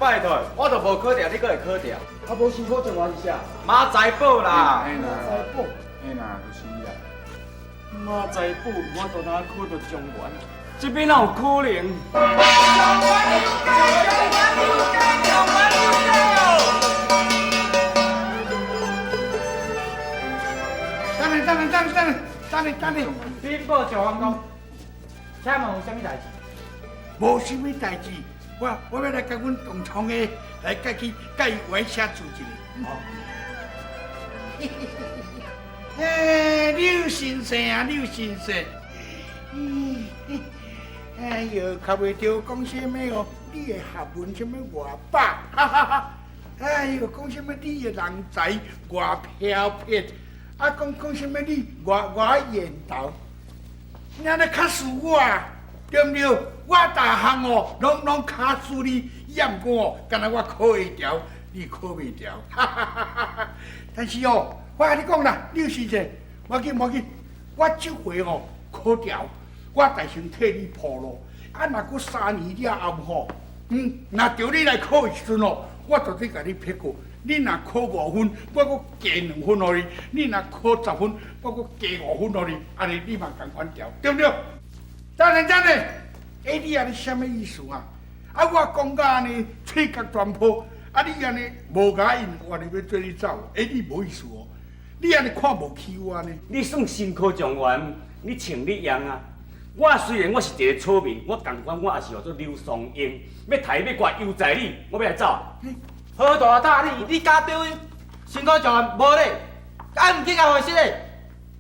拜託，我都無考著，你閣會考著？啊，無新考狀元是啥？馬財寶啦！嘿啦，馬財寶，嘿啦，就是啦。馬財寶，我都哪考著狀元？這邊哪有可能？狀元有價，狀元有價，狀元有價哦！等下，等下，等下，等下，等下。稟報狀元公，請問有啥物代誌？無啥物代誌，我欲來共阮同窗的來共去共伊話寫字一下。哦。哎，柳先生啊，柳先生，哎喲，較袂著講啥物哦？你的學問啥物偌百，哈哈哈！哎喲，講啥物你的人才偌飄撇，啊，講講啥物你偌偌緣投，你按呢較輸我，對毋對？我逐項哦，攏攏較輸你，也毋過哦，敢若我考會牢，你考袂牢，哈哈哈哈！但是哦，我共你講啦，柳先生，無要緊無要緊，我這回哦考牢，我代先替你鋪路。啊，若閣3年了後吼，若著你來考的時陣哦，我絕對共你撇過。你若考5分，我閣加2分予你；你若考10分，我閣加5分予你。按呢你嘛仝款牢，對毋對？等下等下，欸，你按呢啥物意思啊？啊，我講甲按呢，喙角全破，啊，你按呢無共應，我就欲做你走。欸，你無意思哦，你按呢看無起我呢？你算新科狀元，你穿你用啊！我雖然我是一個草民，我仝款我也是號做劉松英，欲刣欲割猶在理，我欲來走。何大大你，你敢對阮新科狀元無禮，敢毋去共回釋咧？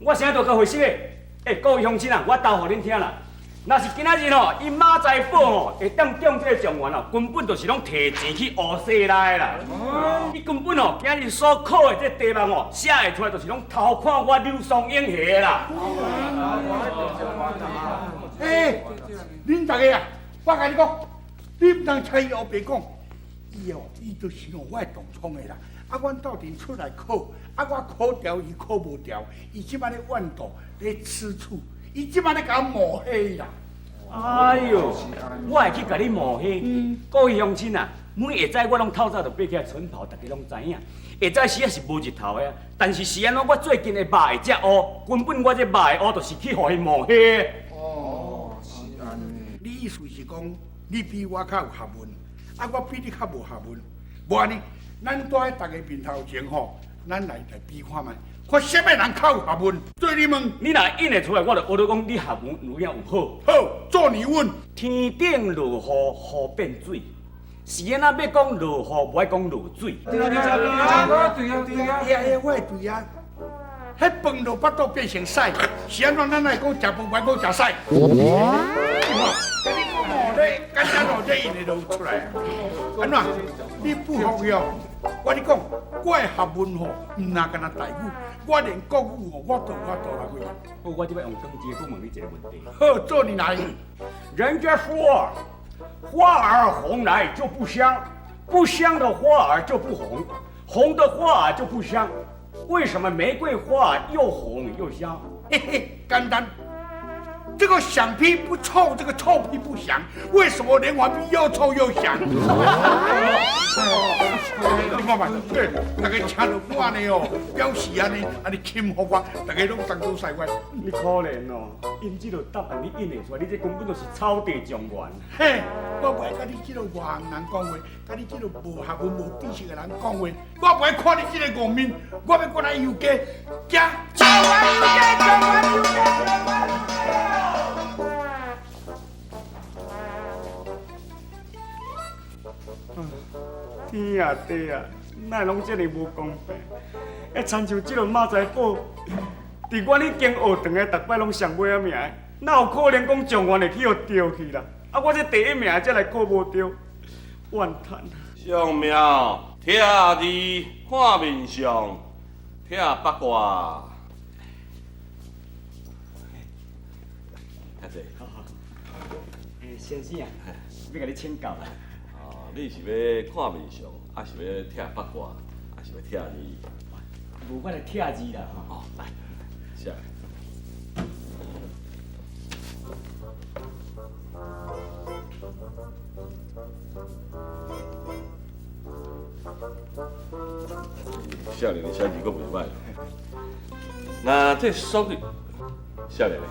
我啥都共回釋咧？欸，各位鄉親啊，我兜予恁聽啦。若是今仔日吼，𪜶馬財寶吼會當中這個狀元哦，根本就是攏提錢去烏西來的啦。伊根本吼今日所考的這個題目吼，寫會出來就是攏偷看我劉松英下的啦。欸，恁逐个啊，我共你講，你毋通采伊烏白講。伊哦，伊就是哦，我的同窗的啦。啊，阮鬥陣出來考，啊，我考牢，伊考無牢，伊這擺咧怨妒，咧吃醋，伊這擺咧共我抹黑啦。哎喲，我會去共你抹黑？各位鄉親啊，每下早我攏透早就爬起來晨跑，大家攏知影。下早時也是無日頭的啊，但是是按怎？我最近的肉會遮烏，根本我這肉會烏，就是去予伊抹黑。哦，是按呢。你意思是講，你比我較有學問，啊，我比你較無學問。無按呢，咱蹛佇逐个面頭前吼，咱來來比看覓，看啥物人較有學問。對你問，你若應會出來，我就學你講你學問有影有好。好，做你問。天頂落雨，雨變水，是按怎欲講落雨，無愛講落水？對啊對啊對啊對啊！欸，我會對啊。彼飯落腹肚變成屎，是按怎？咱來講食飯，無愛講食屎。佮你講哦，你簡單哦，這應會就出來。按怎？你不服氣哦？我你講，我的學問吼，毋若干焦台語，我連國語吼，我都有法度來會。好，我這擺用長字去問你一個問題。好，做你來。人家說，花兒紅來就不香，不香的花兒就不紅，紅的花兒就不香。為什麼玫瑰花又紅又香？嘿嘿，簡單。這個響屁不臭，這個臭屁不響。為什麼連環屁又臭又響？你看覓，對，大家聽著我按呢哦，表示按呢，按呢欽服我，大家攏東倒西歪。你可憐哦，𪜶這個答案你應會出來，你這根本就是草地狀元。嘿，我袂愛佮你這個外行人講話，佮你這個無學問、無知識的人講話，我袂愛看你這個戇面，我欲過來遊街，行。狀元遊街，狀元遊街，狀元遊街。天啊地啊，哪會攏這爾無公平？欸，親像這個馬財寶，佇阮彼間學堂的逐擺攏上尾仔名的，哪有可能講狀元會去予著去啦？啊，我這第一名才來考無著，怨嘆。上廟拆字看面相，拆八卦。較濟。好好。欸，先生啊，欲共你請教啦。哦，你是欲看面相，抑是欲拆八卦，抑是欲拆字？無，我來拆字啦吼。哦，來，寫。少年的寫字閣袂歹。那這俗字，少年的，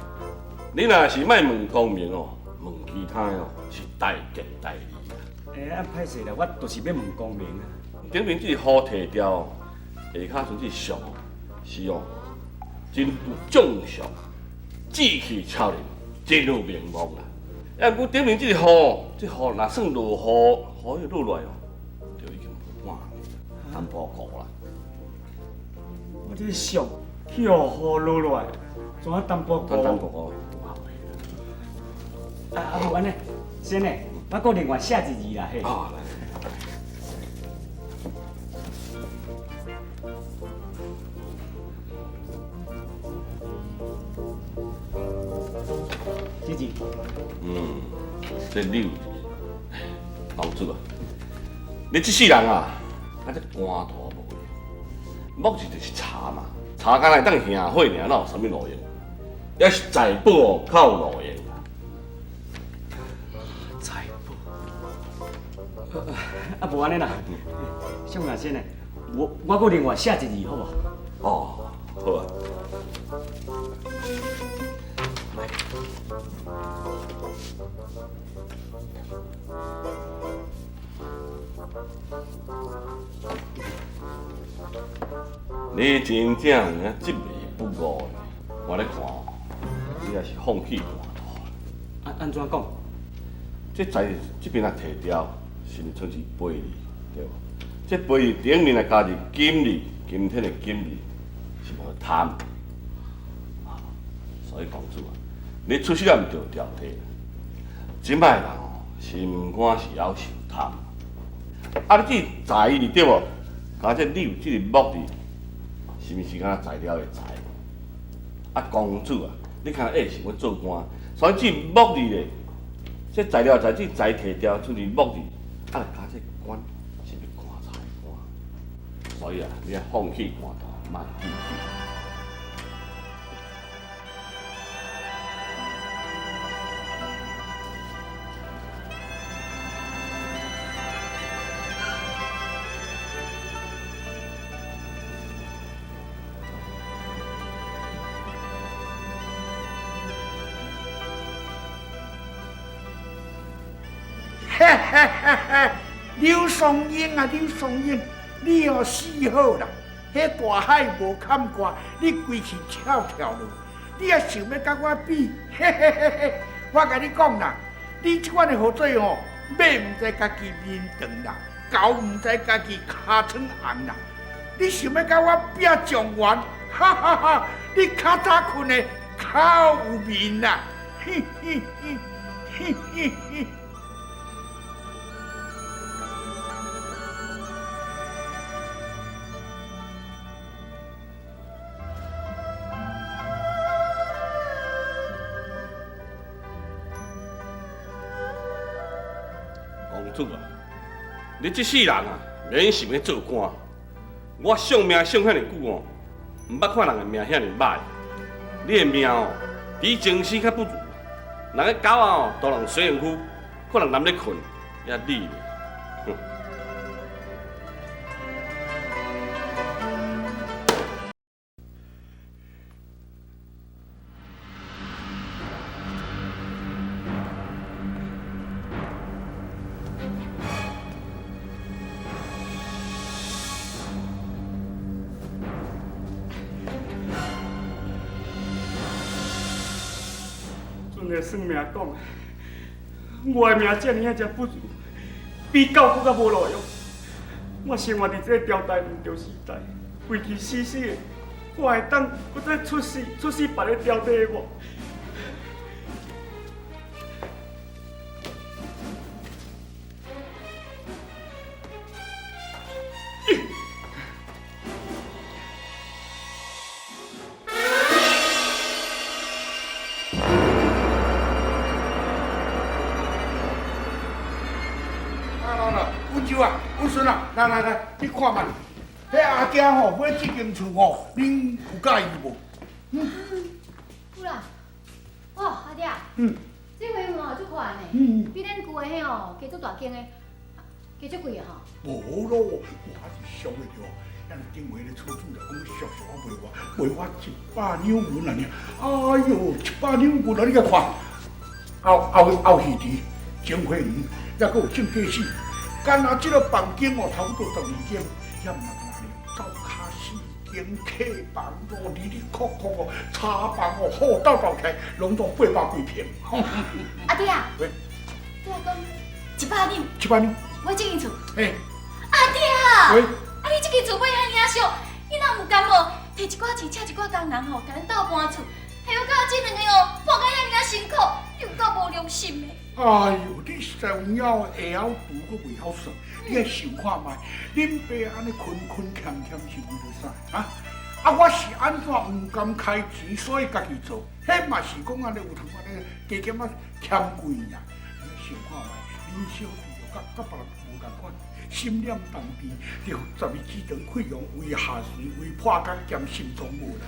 你若是莫問功名哦，問其他哦，是大吉大利啦。欸，啊，歹勢啦，我就是欲問功名啊。頂面這個雨提掉，下跤陣這相是哦，真有將相，志氣超人，真有名望啦。啊，毋過頂面這個雨，這雨若算落雨，雨落來哦，就已經無半淡薄糊啦。我這相去予雨落來，怎啊淡薄糊？淡薄糊。啊，無按呢，先生，我閣另外寫一字啦，嘿。啊，來。這字。嗯，這柳字，公子啊，你這世人啊，啊這官途無用，木字就是柴嘛，柴敢若會當燃火爾，哪有啥物路用？抑是財寶哦，較有路用啦。財寶，啊無按呢啦，相阿先生，我閣另外寫一字好無？哦，好啊。來。你真正有影執迷不悟的，我咧看，你也是放棄官途。按怎講？這財這邊若提掉，是毋算是悲字，對無？這悲字頂面若加字金字，今天的金字是無貪。所以公子啊，你出世也毋著朝廷。這擺人哦，心肝是猶受貪。啊，你這財字對無？加這柳這個木字，是毋是敢若材料的材？啊，公子啊，你敢會想欲做官，所以這木字咧，這材料材，這材提掉出是木字，啊，加這官是欲棺材官？所以啊，你愛放棄官途，莫繼續。嘿嘿嘿嘿，劉松英啊，劉松英，你哦死好啦！彼大海無坎坷，你規氣跳跳落，你也想欲佮我比？嘿嘿嘿嘿，我共你講啦，你這款的合作吼，馬毋知家己面長啦，狗毋知家己尻川紅啦，你想欲佮我拼狀元？哈哈哈！你較早睏的較有面啦！嘿嘿嘿，嘿嘿嘿。公子啊，你這世人啊，免想欲做官。我相命相遐爾久哦，毋捌看人的命遐爾歹。你的命哦，比前世較不如。人的狗仔哦，大人洗身軀，看人男咧睏，抑你咧，哼！阵个算命講，我的命這爾仔才不如，比狗閣較無路用。我生活佇這個朝代毋著時代，規氣死死的，我會當閣再出世，出世別个朝代的無？溫州啊，溫孫啊，來來來，你看覓，彼阿囝吼買這間厝吼，恁有佮意無？有啦，哦，阿爹啊，這間嘛足寬的，比咱舊的彼哦加足大間的。加足貴的吼。無咯，我是俗的對。咱頂回咧厝主就講俗俗啊賣我，賣我100兩銀啊爾。哎喲，100兩銀啊！你共看，後後後魚池、前花園，抑閣有種果子，干焦這个房間哦，差不多12間，遐毋若干焦灶跤四間客房咯，里里扣扣哦，茶房哦，好鬥鬥起來，攏總800幾坪。阿爹啊，喂，你講100兩，100兩，買這間厝。嘿，阿爹啊，喂，啊你這間厝買遐爾俗，你若毋甘哦，提一寡錢請一寡工人吼，共咱鬥搬厝，還有佮這兩个哦，搬甲遐爾辛苦，有夠無良心的。哎喲，你實在有影會曉除，閣袂曉算，你愛想看覓，恁爸按呢勤勤儉儉是為著啥？啊？啊，我是按怎毋甘開錢，所以家己做，彼嘛是講按呢有通按呢加減仔嫌貴爾。你愛想看覓，恁小弟哦，佮佮別人無仝款，心念重病，對，十二指腸潰瘍，胃下垂，胃破甲兼心臟無力。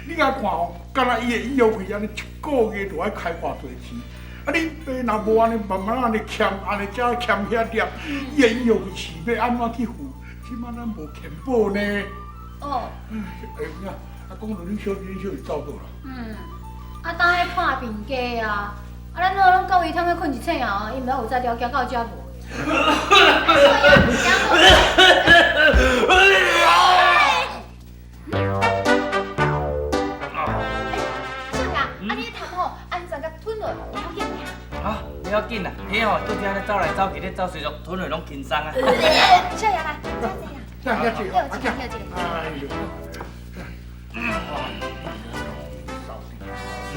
你共看哦，敢若伊的醫藥費按呢一个月就愛開偌濟錢？啊！恁爸若無按呢慢慢按呢欠，按呢才欠遐粒，伊的醫藥費是欲按怎去付？這馬咱無健保呢。哦。哎呀，啊，講到恁小弟，恁小弟走倒啦？嗯，啊，當彼破病家啊，啊，咱吼攏夠伊通去睏一醒啊，伊毋知有才調，行到遮無。啊，袂要緊啦，彼吼拄才咧走來走去，咧走隨速，吞落攏輕鬆啊。少爺來，遮濟啦。遮遮濟，阿姐。哎喲，哎呦，掃地，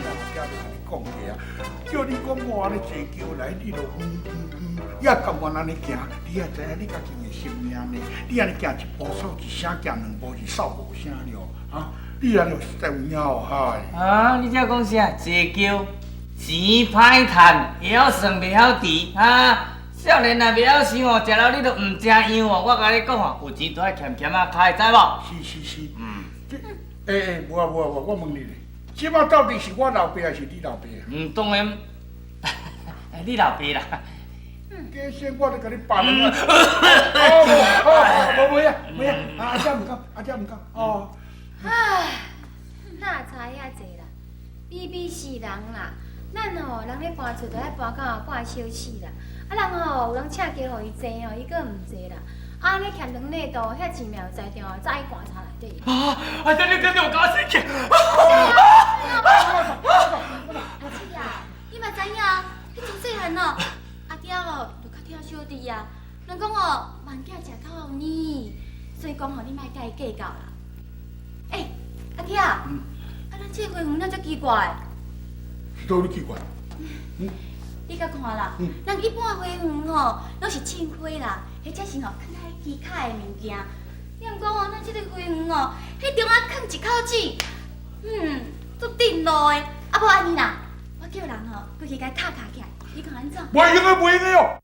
阿囝就共你講過啊，叫你講我按呢坐轎來，你就也甘願按呢行，你也知影你家己的性命呢？你按呢行一步掃一聲，行兩步是掃五聲了，啊！你按呢實在有影哦，嗨。啊，你這講啥？坐轎？錢歹趁，會曉算袂曉挃，哈！少年若袂曉想哦，食老你都毋成樣哦。我共你講哦，有錢都愛儉儉仔跤，知無？是是是，嗯。這，欸欸，無啊無啊無，我問你咧，這馬到底是我老爸還是你老爸啊？嗯，當然，你老爸啦。假使我咧共你辦啊！哦，哦，無袂啊，袂啊，阿姐毋敢，阿姐毋敢，哦。唉，哪知遐濟啦，比比死人啦。咱吼人咧搬厝，就愛搬到半小死啦。啊，人吼有人請轎予伊坐吼，伊閣毋坐啦。啊，按呢欠長禮度，遐錢命有才調，早已棺材內底。啊！阿姐，你這有搞死去！阿姊啊，你嘛知影，彼從細漢哦，阿爹哦就較疼小弟啊。人講哦，萬囝食口後呢，所以講吼，你莫共伊計較啦。欸，阿爹啊，啊，咱這個花園哪遮奇怪？是佗位奇怪？嗯，你佮看啦，人一般花園吼，攏是種花啦，或者是吼囥較其他的物件。你毋講哦，咱這个花園哦，彼中間囥一口井，嗯，足鎮路的。啊，無按呢啦，我叫人吼過去共伊敲敲起來，你看按怎？袂用的，袂用的哦。